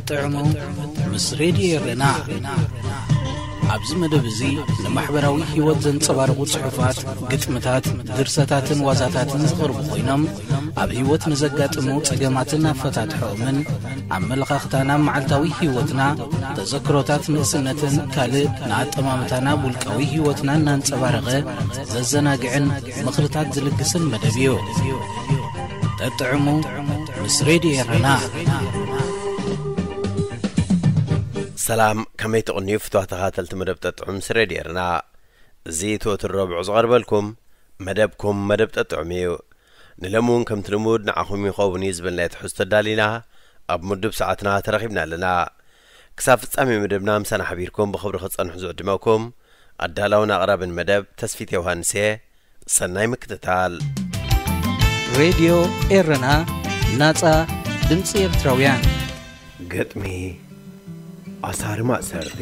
ጠጥዕሙ ምስ ሬድዮ ኤረና። ኣብዚ መደብ እዚ ንማሕበራዊ ህይወት ዘንጸባርቑ ጽሑፋት፣ ግጥምታት፣ ድርሰታትን ዋዛታትን ዝቐርቡ ኮይኖም፣ ኣብ ህይወት ንዘጋጥሙ ጸገማትን ኣፈታትሖኦምን፣ ኣመለኻኽታና ኣብ መዓልታዊ ህይወትና፣ ተዘክሮታት ንእስነትን ካልእ ንኣጠማምታና ኣብ ውልቃዊ ህይወትና እናንጸባረቐ ዘዘናግዕን ምኽርታት ዝልግስን መደብ እዩ። ጠጥዕሙ ምስ ሬድዮ ኤረና። ሰላም፣ ከመይ ትቕንዩ ፍትዋ ተኸታተልቲ መደብ ጠጥዑም ምስ ሬድዮ ኤረና? እዚ እቲ ወትሩ ረቡዕ ዝቐርበልኩም መደብኩም መደብ ጠጥዑም እዩ። ንሎሚ እውን ከምቲ ልሙድ ንዓኹም ይኸውን እዩ ዝበልናዮ ትሕዝቶ ኣዳሊና ኣብ ምዱብ ሰዓትና ተረኺብና ኣለና። ክሳብ ፍጻሜ መደብና ምሳና ሓቢርኩም ብኽብሪ ክትጸንሑ ዝዕድመኩም ኣዳላውን ኣቕራብን መደብ ተስፊት ዮሃንስ እየ። ሰናይ ምክትታል። ሬድዮ ኤረና፣ ናጻ ድምጺ ኤርትራውያን። ግጥሚ ኣሳሪ ማእሰርቲ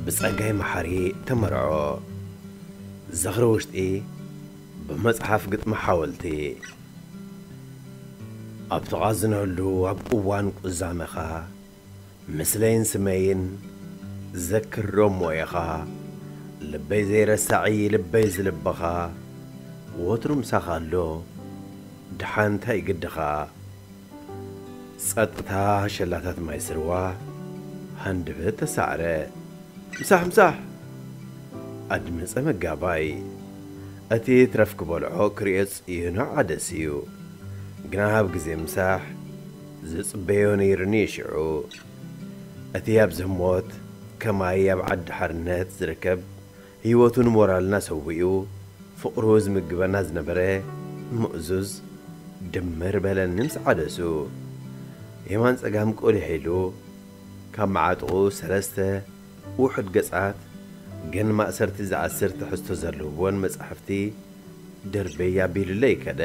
ብጸጋይ መሓሪ ተመርዖ። ዝኽሪ ውሽጢ ብመጽሓፍ ግጥሚ ሓወልቲ። ኣብ ትቓዝነሉ ኣብ እዋን ቁዛመኻ ምስለይን ስመይን ዘክሮሞ ኢኻ። ልበይ ዘይረሳዒ ልበይ ዝልብኻ ወትሩ ምሳኻ ኣሎ። ድሓን እንታይ ግድኻ? ጸጥታ ሸላታት ማይ ስርዋ ሃንደበት ተሳዕረ። ምሳሕ ምሳሕ! ኣድመጸ መጋባይ። እቲ ትረፍ ክበልዖ ክርእዮ ጽዩኑ ዓደስ እዩ። ግና ኣብ ግዜ ምሳሕ ዝጽበዮ ነይሩኒ እዩ ሽዑ። እቲ ኣብ ዘሞት ከማይ ኣብ ዓዲ ሓርነት ዝርከብ ህይወቱ ንሞራልና ሰዊኡ ፍቕሩ ዝምግበና ዝነበረ ምእዙዝ ድምር በለኒ ምስ ዓደሱ። የማን ጸጋም ቆሊሕ ኢሉ ካብ መዓጥቑ ሰለስተ ውሑድ ገጻት ግን ማእሰርቲ ዝኣስር ትሕዝቶ ዘለወን መጻሕፍቲ ደርበይ ኣቢሉለይ ከደ።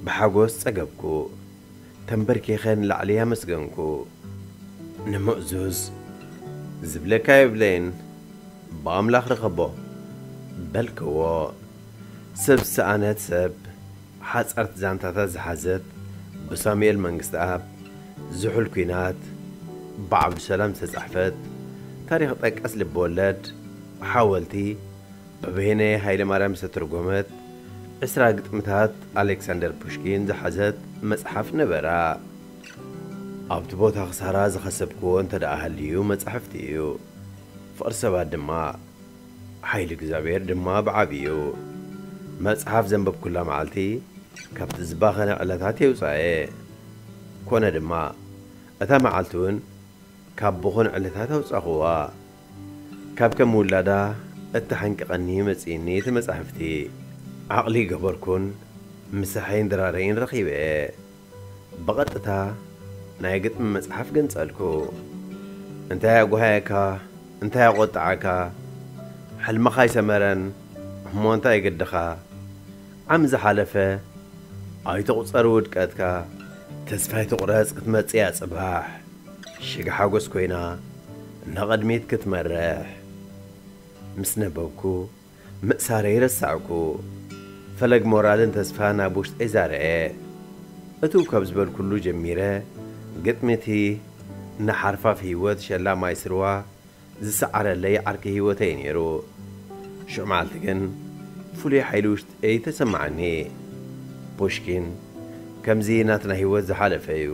ብሓጎስ ጸገብኩ። ተንበርኪኸ ንላዕሊ ኣመስገንኩ። ንምእዙዝ ዝብለካ የብለይን፣ ብኣምላኽ ርኸቦ በልክዎ። ሰብ ዝሰኣነት ሰብ ሓጸርቲ ዛንታታት ዝሓዘት ብሳሙኤል መንግስትኣብ ዝሑል ኲናት ብዓብዱሰላም ዝተጻሕፈት ታሪኽ ጠቀስ ልብወለድ ሓወልቲ ብበይነ ሃይለማርያም ዝተተርጎመት ዕስራ ግጥምታት ኣሌክሳንደር ፑሽኪን ዝሓዘት መጽሓፍ ነበራ። ኣብቲ ቦታ ክሳራ ዝኸሰብክዎ እንተ ደኣ ሃልዩ መጻሕፍቲ እዩ። ፍቕሪ ሰባት ድማ ሓይሊ እግዚኣብሔር ድማ ብዓብዩ። መጽሓፍ ዘንበብኩላ መዓልቲ ካብቲ ዝባኸነ ዕለታት የውጻኤ። ኮነ ድማ እታ መዓልቲ እውን ካብ ብኹን ዕለታት ኣውጻኹዋ። ካብ ከም ውላዳ እተሓንቅቐኒ መጺእኒ እቲ መጻሕፍቲ። ዓቕሊ ገበርኩን ምሳሐይን ድራረይን ረኺበ። ብቐጥታ ናይ ግጥሚ መጽሓፍ ገንጸልኩ። እንታይ ኣጓሃየካ? እንታይ ኣቖጥዓካ? ሕልምኻ ኣይሰመረን እሞ እንታይ ግድኻ? ዓም ዝሓለፈ ኣይትቑጸር ውድቀትካ። ተስፋ ኣይትቑረጽ ክትመጽእ እያ ጽባሕ። ሽግ ሓጎስ ኮይና ንቕድሚት ክትመርሕ። ምስ ነበብኩ ምእሳረይ ረሳዕኩ። ፈለግ ሞራልን ተስፋን ኣብ ውሽጠይ ዛርዐ። እትው ካብ ዝበልኩሉ ጀሚረ ግጥሚ እቲ ንሓርፋፍ ህይወት ሸላ ማይ ስርዋ ዝሰዓረለይ ዓርኪ ህይወተይ ነይሩ። ሽዑ መዓልቲ ግን ፍሉይ ሓይሊ ውሽጠይ ተሰማዓኒ። ፑሽኪን ከምዚ ናትና ህይወት ዝሓለፈ እዩ።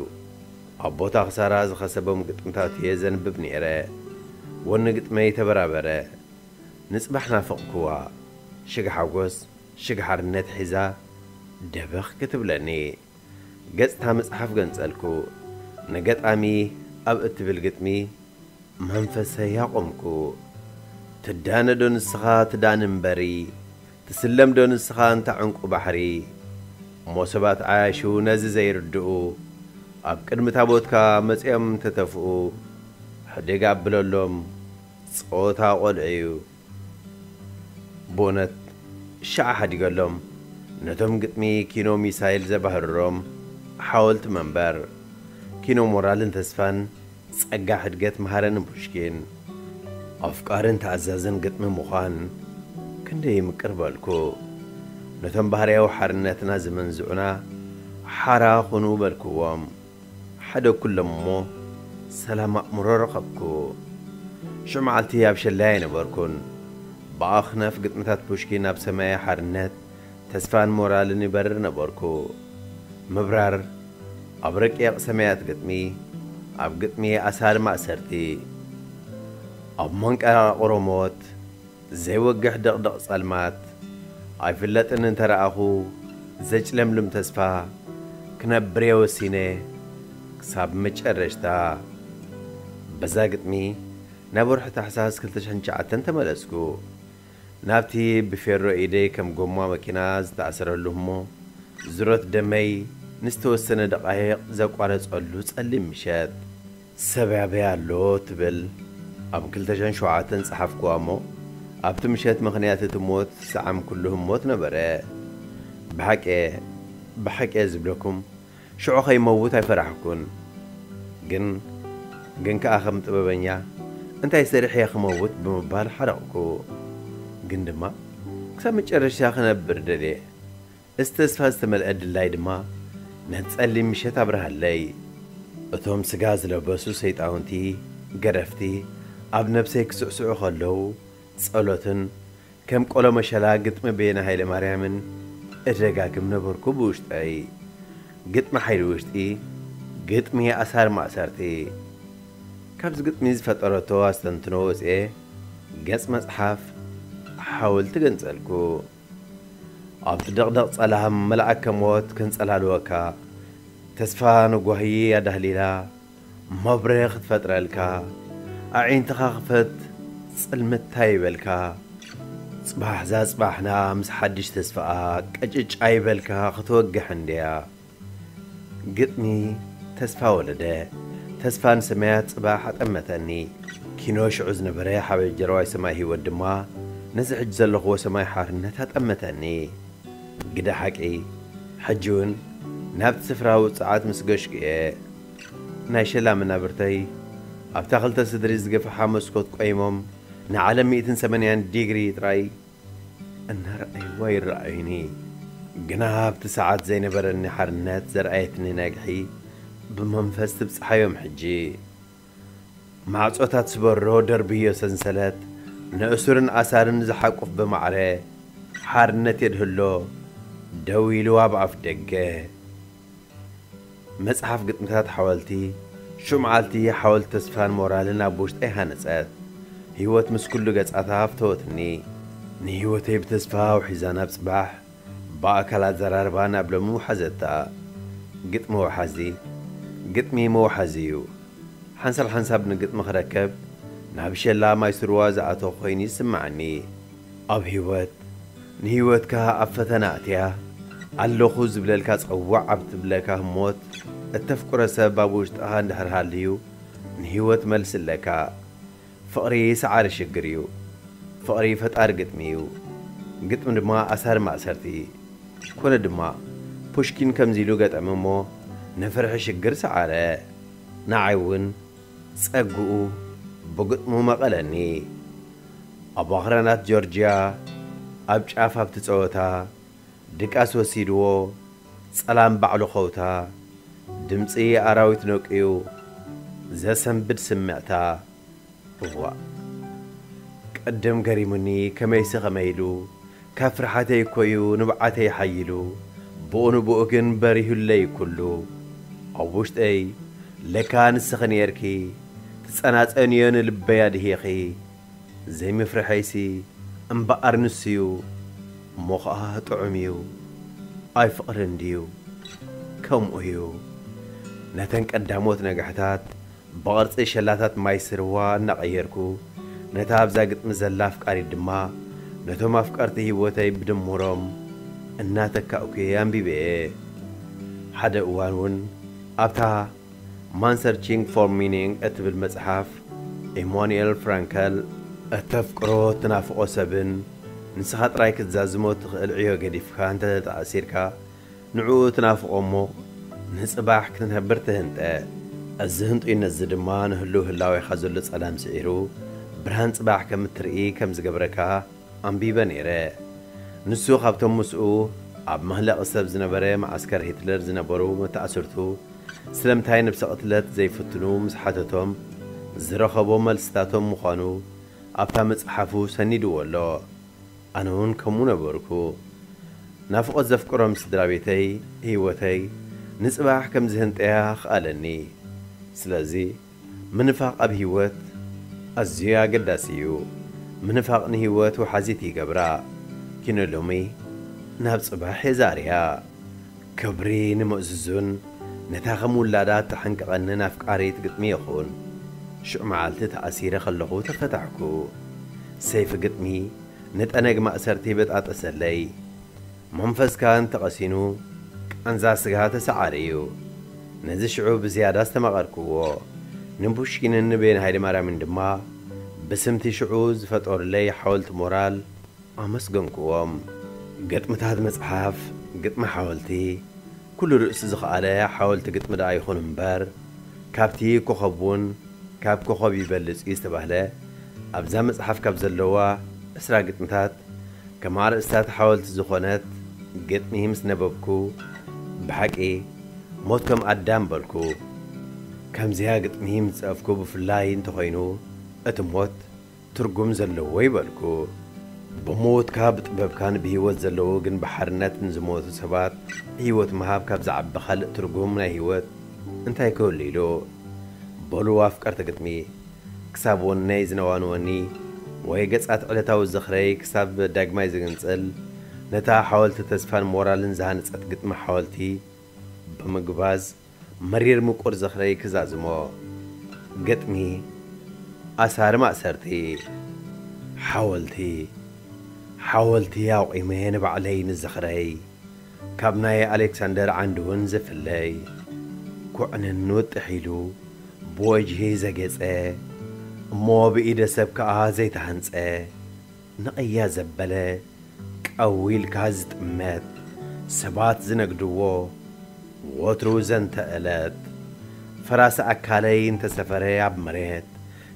ኣብ ቦታ ክሳራ ዝኸሰቦም ግጥምታት እየ ዘንብብ ነይረ። ወኒ ግጥመይ ተበራበረ። ንጽባሕ ናፈቕክዋ። ሽግ ሓጎስ ሽግ ሓርነት ሒዛ ደበኽ ክትብለኒ። ገጽታ መጽሓፍ ገንጸልኩ። ንገጣሚ ኣብ እትብል ግጥሚ መንፈሰይ ኣቖምኩ። ትዳነ ዶ ንስኻ ትዳን እምበሪ፣ ትስለም ዶ ንስኻ እንታ ዕንቁ ባሕሪ? እሞ ሰባት ዓያሹ ነዚ ዘይርድኡ፣ ኣብ ቅድሚ ታቦትካ መጺኦም እንተተፍኡ፣ ሕድግ ኣብለሎም፣ ጸወታ ቆልዑ እዩ። ብእውነት ሻዕ ሓዲገሎም። ነቶም ግጥሚ ኪኖ ሚሳይል ዘባህርሮም ሓወልቲ መንበር፣ ኪኖ ሞራልን ተስፋን ጸጋ ሕድገት መሃረንን ፑሽኪን። ኣፍቃርን ተኣዛዝን ግጥሚ ምዃን ክንደይ ይምቅር በልኩ። ነቶም ባህርያዊ ሓርነትና ዝመንዝዑና ሓራ ኹኑ በልክዎም። ሓደ ኩሎም እሞ ሰላም ኣእምሮ ረኸብኩ። ሽዑ መዓልቲ ኣብ ሸላይ ኣይነበርኩን። ብኣኽናፍ ግጥምታት ፑሽኪን ኣብ ሰማያዊ ሓርነት ተስፋን ሞራልን ይበርር ነበርኩ። ምብራር ኣብ ረቂቕ ሰማያት ግጥሚ፣ ኣብ ግጥሚ ኣሳር ማእሰርቲ፣ ኣብ መንቀራቕሮ ሞት፣ ዘይወግሕ ድቕድቕ ጸልማት፣ ኣይፍለጥን እንተ ረኣኹ ዘጭለምልም ተስፋ ክነብር እየ ወሲነ ክሳብ መጨረሽታ። በዛ ግጥሚ ናብ ወርሒ ታሕሳስ ክልተ ሽሕን ትሽዓተን ተመለስኩ። ናብቲ ብፌሮ ኢደይ ከም ጎማ መኪና ዝተኣሰረሉ እሞ ዝሮት ደመይ ንዝተወሰነ ደቓይቕ ዘቋረጸሉ ጸሊም ምሸት። ሰብ ኣበይ ኣሎ ትብል ኣብ ክልተ ሽሕን ሸውዓተን ጸሓፍኩዋ እሞ ኣብቲ ምሸት ምኽንያት እቲ ሞት ዝሰዓምኩሉ ህሞት ነበረ። ብሓቂ ብሓቂ ዝብለኩም ሽዑ ከይመውት ኣይፈራሕኩን። ግን ግን ከኣ ከም ጥበበኛ እንታይ ሰሪሕ እየ ክመውት ብምባል ሓረቕኩ። ግን ድማ ክሳብ መጨረሻ ክነብር ደልየ። እዚ ተስፋ ዝተመልአ ድላይ ድማ ነቲ ጸሊም ምሸት ኣብርሃለይ። እቶም ስጋ ዝለበሱ ሰይጣውንቲ ገረፍቲ ኣብ ነብሰይ ክስዕስዑ ከለዉ ጸሎትን ከም ቆሎ መሸላ ግጥሚ በየነ ሃይለ ማርያምን እደጋግም ነበርኩ ብውሽጠይ። ግጥሚ ሓይሊ ውሽጢ፣ ግጥሚ ኣሳር ማእሰርቲ። ካብዚ ግጥሚ ዝፈጠረቶ ኣስተንትኖ ወፅኤ ገጽ መጽሓፍ ሓወልቲ ገንጸልኩ። ኣብቲ ደቕደቕ ጸላም መልኣከ ሞት ከንጸላልወካ ተስፋ ንጓሂ ኣዳህሊላ መብሬ ክትፈጥረልካ ኣዒንትኻ ክፈት ጽልምታ ይበልካ። ጽባሕ እዛ ጽባሕና ምስ ሓድሽ ተስፋኣ ቀጭጭ ኣይበልካ ክትወግሕ እንድያ። ግጥሚ ተስፋ ወለደ። ተስፋ ንሰማያት ጽባሕ ኣጠመተኒ። ኪኖ ሽዑ ዝነበረ ሓበጀረዋይ ሰማይ ህይወት ድማ ነዚ ሕጂ ዘለኽዎ ሰማይ ሓርነት ኣጠመተኒ። ግደ ሓቂ ሕጂ እውን ናብቲ ስፍራ ውጽዓት ምስ ገሽኩ እየ። ናይ ሸላ መናብርተይ ኣብታ ክልተ ስድሪ ዝገፍሓ መስኮት ቆይሞም ንዓለም ሚእትን ሰማንያን ዲግሪ ጥራይ እናረኣይዋ ይረኣዩኒ። ግና ኣብቲ ሰዓት ዘይነበረኒ ሓርነት ዘርኣየትኒ ነግሒ ብመንፈስ ትብጽሓዮም ሕጂ። ማዕጾታት ስበሮ ደርብዮ ሰንሰለት ንእሱርን ኣሳርን ዝሓቁፍ ብማዕረ ሓርነት የድህሎ ደው ኢሉ ኣብ ኣፍ ደገ። መጽሓፍ ግጥምታት ሓወልቲ ሽዑ መዓልቲ ሓወልቲ ተስፋን ሞራልን ኣብ ውሽጠይ ሃነጸት። ህይወት ምስ ኩሉ ገጻታ ኣፍተወትኒ። ንህይወተይ ብተስፋ ኣውሒዛ ናብ ጽባሕ ብኣካል ኣዘራርባ ናብ ሎሚ ውሓዘታ። ግጥሚ ወሓዚ ግጥሚ መውሓዚ እዩ። ሓንሳብ ሓንሳብ ንግጥሚ ክረከብ ናብ ሸላ ማይ ስርዋ ዝኣተኹ ኮይኑ ይስምዓኒ። ኣብ ህይወት ንህይወትካ ኣብ ፈተና ኣትያ ኣለኹ ዝብለልካ ጸዋዕ ኣብ ትብለካ ህሞት እተፍቅሮ ሰብ ኣብ ውሽጥኻ እንድሕር ሃልዩ ንህይወት መልሲ ኣለካ። ፍቕሪ ሰዓሪ ሽግር እዩ። ፍቕሪ ፈጣሪ ግጥሚ እዩ። ግጥሚ ድማ ኣሳሪ ማእሰርቲ። ኮነ ድማ ፑሽኪን ከምዚ ኢሉ ገጠመ እሞ ንፍርሒ ሽግር ሰዓረ። ንዓይ እውን ጸግኡ ብግጥሙ መቐለኒ። ኣብ ኣኽራናት ጆርጅያ ኣብ ጫፍ ኣብቲ ጸወታ ድቃስ ወሲድዎ ጸላም ባዕሉ ኸውታ ድምጺ ኣራዊት ነቅዩ ዘሰንብድ ስምዕታ። እዋእ ቅድም ገሪሙኒ ከመይሲ ከመይ ኢሉ ካብ ፍርሓተይ እኮ እዩ ንብዓተይ ሓይሉ ብኡ ንብኡ ግን በሪሁለይ ኩሉ ኣብ ውሽጠይ ለካ ንስኺ ነይርኪ ትጸናጸንዮ ንልበይ ኣድሂኺ ዘይምፍርሐይሲ እምበኣር ንሱዩ እሞ ኸኣ ጥዑም እዩ ኣይ ፍቕሪ እንድዩ ከምኡ እዩ ነተን ቀዳሞት ነግሕታት ብቕርጺ ሸላታት ማይ ስርዋ እናቐየርኩ ነታ ኣብዛ ግጥሚ ዘላ ኣፍቃሪት ድማ ነቶም ኣፍቀርቲ ህይወተይ ብድምሮም እናተካእኩ እየ ኣንቢበ እየ ሓደ እዋን እውን ኣብታ ማን ሰርቺንግ ፎር ሚኒንግ እትብል መጽሓፍ ኢማኑኤል ፍራንከል እተፍቅሮ እትናፍቖ ሰብን ንስኻ ጥራይ ክትዛዝሞ እትኽእል ዕዮ ገዲፍካ እንተ ተኣሲርካ ንዕኡ ትናፍቖ እሞ ንጽባሕ ክትነብር ትህንጠ። እዚ ህንጡይነት እዚ ድማ ንህልው ህላዌኻ ዘሎ ጸላም ስዒሩ ብርሃን ጽባሕ ከም እትርኢ ከም ዝገብረካ ኣንቢበ ነይረ። ንሱ ካብቶም ምስኡ ኣብ መህለቒ ሰብ ዝነበረ መዓስከር ሂትለር ዝነበሩ መተኣስርቱ ስለምንታይ ነብሰ ቅትለት ዘይፍትኑ ምስ ሓተቶም ዝረኸቦ መልስታቶም ምዃኑ ኣብታ መጽሓፉ ሰኒድዎ ኣሎ። ኣነ እውን ከምኡ ነበርኩ። ናፍቖት ዘፍቅሮም ስድራ ቤተይ፣ ህይወተይ ንጽባሕ ከም ዝህንጠያ ክኣለኒ። ስለዚ ምንፋቕ ኣብ ህይወት ኣዝዩ ኣገዳሲ እዩ። ምንፋቕ ንህይወት ወሓዚት ይገብራ። ኪኖ ሎሚ ናብ ጽባሕ የዛርያ። ክብሪ ንምእዙዙን ነታ ከም ውላዳ እተሐንቅቐንን ኣፍቃሪት ግጥሚ ይኹን። ሽዑ መዓልቲ ተኣሲረ ከለኹ ተፈታሕኩ። ሰይፊ ግጥሚ ንጠነግ ማእሰርቲ በጣጠሰለይ። መንፈስካ እንተቐሲኑ ቃንዛ ስጋ ተሰዓሪ እዩ። ነዚ ሽዑ ብዝያዳ ኣስተማቐርክዎ። ንፑሽኪንን ንቤን ሃይለማርያምን ድማ ብስምቲ ሽዑ ዝፈጠሩለይ ሓወልቲ ሞራል ኣመስገንክዎም። ግጥምታት መጽሓፍ ግጥሚ ሓወልቲ፣ ኩሉ ርእሱ ዝኸኣለ ሓወልቲ ግጥሚ ደኣ ይኹን እምበር፣ ካብቲ ኮኸብ እውን ካብ ኮኸብ ይበልጽ እዩ ዝተባህለ ኣብዛ መጽሓፍ ካብ ዘለዋ ዕስራ ግጥምታት ከም ኣርእስታት ሓወልቲ ዝኾነት ግጥሚ ምስ ነበብኩ፣ ብሓቂ ሞት ከም ኣዳም በልኩ። ከምዚኣ ግጥሚ ምስ ጽፈፍኩ ብፍላይ እንተኾይኑ እቲ ሞት ትርጉም ዘለዎ ይበልኩ። ብሞትካ ብጥበብካን ብህይወት ዘለዉ ግን ብሓርነት ንዝሞቱ ሰባት ህይወት ምሃብ ካብ ዝዓቢ ካልእ ትርጉም ናይ ህይወት እንታይ ክህሉ ኢሉ? በሉ ኣፍቀርቲ ግጥሚ፣ ክሳብ ወነይ ዝነዋንወኒ ወይ ገጻት ዕለታዊ ዝኽረይ ክሳብ ዳግማይ ዝግንጽል፣ ነታ ሓወልቲ ተስፋን ሞራልን ዝሃነጸት ግጥሚ ሓወልቲ ብምግባዝ መሪር ምቁር ዝኽረይ ክዛዝሞ። ግጥሚ ኣሳሪ ማእሰርቲ። ሓወልቲ፣ ሓወልቲ ኣቑመ ንባዕለይ ንዝኽረይ፣ ካብ ናይ ኣሌክሳንደር ዓንዲ እውን ዝፍለይ፣ ኩዕንን ውጥሕ ኢሉ ብወጅሂ ዘጌጸ፣ እሞ ብኢደ ሰብ ከኣ ዘይተሃንጸ፣ ንቕያ ዘበለ፣ ቀው ኢልካ ዝጥመት፣ ሰባት ዝነግድዎ፣ ወትሩ ዘንተ ዕለት፣ ፈራሲ ኣካለይ እንተሰፈረ ኣብ መሬት፣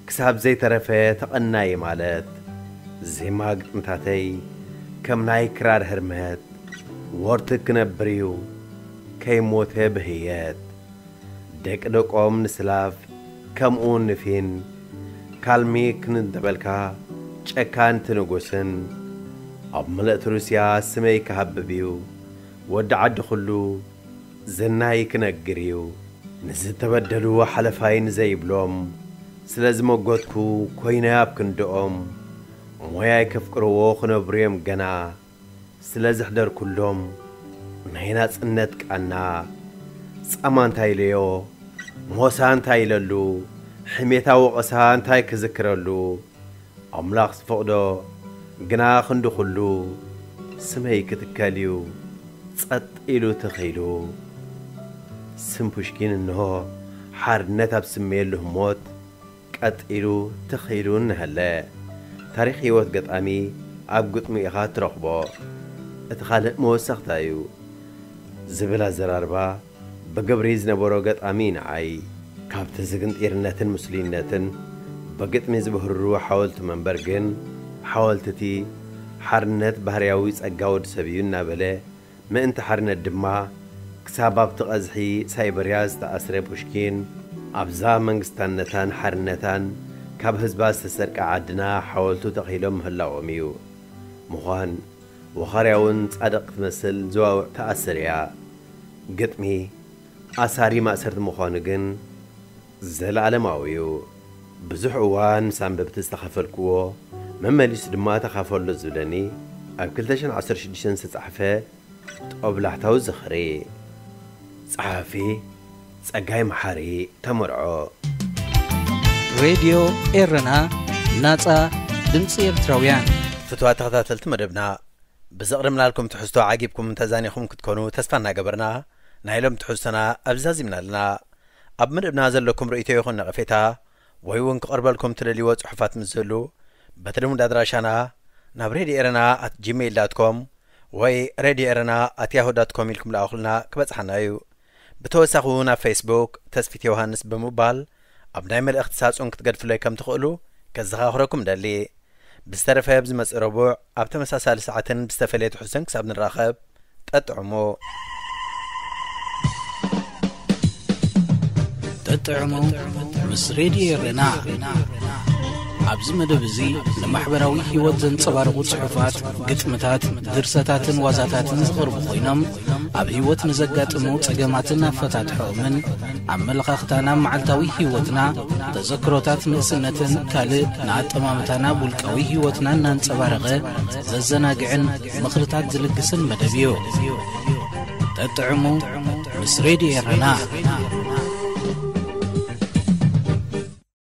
ክሳብ ዘይተረፈ ተቐናይ ማለት፣ ዜማ ግጥምታተይ ከም ናይ ክራር ህርመት፣ ወርትግ ክነብር እዩ ከይሞተ ብህየት። ደቂ ደቆም ንስላፍ ከምኡ ንፊን፣ ካልሚክ እንተበልካ ጨካን እቲ ንጉስን፣ ኣብ ምልእቲ ሩስያ ስመይ ክሃብብ እዩ፣ ወዲ ዓዲ ኩሉ ዝናይ ክነግር እዩ። ንዝተበደሉ ሓለፋይ ንዘይብሎም፣ ስለ ዝመጎትኩ ኮይነ ኣብ ክንድኦም፣ ሞያይ ከፍቅርዎ ክነብሩ እዮም ገና። ስለ ዘሕደርኩሎም ናይ ናጽነት ቃና፣ ጻማ እንታይ ኢለዮ፣ ሞሳ እንታይ ኢለሉ፣ ሕሜታ ወቐሳ እንታይ ክዝክረሉ፣ ኣምላኽ ዝፈቕዶ ግና ክንዲ ኩሉ ስመይ ክትከል እዩ ጸጥ ኢሉ ትኺሉ። ስም ፑሽኪን እንሆ ሓርነት ኣብ ስመየሉ ህሞት፣ ቀጥ ኢሉ ትኽ ኢሉ እንሀለ፣ ታሪኽ ህይወት ገጣሚ ኣብ ግጥሙ ኢኻ እትረኽቦ። እቲ ካልእ መወሰኽታ እዩ ዝብል ኣዘራርባ ብግብሪ ዝነበሮ ገጣሚ እዩ ንዓይ። ካብቲ ዝግንጢርነትን ምስሉይነትን ብግጥሚ ዝብህርሩ ሓወልቲ መንበር ግን፣ ሓወልቲ እቲ ሓርነት ባህርያዊ ጸጋ ወዲ ሰብ እዩ እናበለ፣ ምእንቲ ሓርነት ድማ ክሳብ ኣብቲ ቀዝሒ ሳይበርያ ዝተኣስረ ፑሽኪን፣ ኣብዛ መንግስታነታን ሓርነታን ካብ ህዝባ ዝተሰርቀ ዓድና ሓወልቱ ተኺሎም ምህላዎም እዩ። ምዃን ወኻርያ እውን ጻድቕ ክትመስል ዝዋውዕ ተኣስር እያ። ግጥሚ ኣሳሪ ማእሰርቲ ምዃኑ ግን ዘለኣለማዊ እዩ። ብዙሕ እዋን ምስ ኣንበብቲ ዝተኻፈልክዎ፣ መመሊሱ ድማ ተኻፈሎ ዝብለኒ፣ ኣብ ክልተ ሽሕን ዓሰርተ ሽዱሽተን ዝተጻሕፈ ጦብላሕታዊ ዝኽሪ። ጸሓፊ ጸጋይ መሓሪ ተመርዖ። ሬድዮ ኤረና፣ ናጻ ድምጺ ኤርትራውያን። ፍትዋት ተኸታተልቲ መደብና፣ ብዘቕረብናልኩም ትሕዝቶ ዓጊብኩም ተዛኒኹም ክትኮኑ ተስፋ እናገበርና፣ ናይ ሎም ትሕዝቶና ኣብዚ ዛዚምና ኣለና። ኣብ መደብና ዘለኩም ርእይቶ ይኹን ነቐፌታ፣ ወይ እውን ክቐርበልኩም ትደልይዎ ጽሑፋት ምስ ዝህሉ፣ በቲ ልሙድ ኣድራሻና ናብ ሬድዮ ኤረና ኣት ጂሜይል ዳት ኮም ወይ ሬድዮ ኤረና ኣት ያሁ ዳት ኮም ኢልኩም ለኣኹልና ክበጽሓና እዩ። ብተወሳኺ እውን ኣብ ፌስቡክ ተስፊት ዮሃንስ ብምባል ኣብ ናይ መልእኽቲ ሳጹን ክትገድፉለይ ከም ትኽእሉ ከዘኻኽረኩም እደሊ። ብዝተረፈ ኣብ ዝመጽእ ረቡዕ ኣብ ተመሳሳሊ ሰዓትን ብዝተፈለየ ትሕዝቶን ክሳብ ንራኸብ፣ ጠጥዕሙ። ጠጥዕሙ ምስ ሬድዮ ኤረና። ኣብዚ መደብ እዚ ንማሕበራዊ ህይወት ዘንጸባርቑ ጽሑፋት፣ ግጥምታት፣ ድርሰታትን ዋዛታትን ዝቐርቡ ኮይኖም፣ ኣብ ህይወት ንዘጋጥሙ ጸገማትን ኣፈታትሖኦምን፣ ኣመለኻኽታና፣ መዓልታዊ ህይወትና፣ ተዘክሮታት ንእስነትን ካልእ ንኣጠማምታና፣ ውልቃዊ ህይወትና እናንጸባረቐ ዘዘናግዕን ምኽርታት ዝልግስን መደብ እዩ። ጠጥዕሙ ምስ ሬድዮ ኤረና።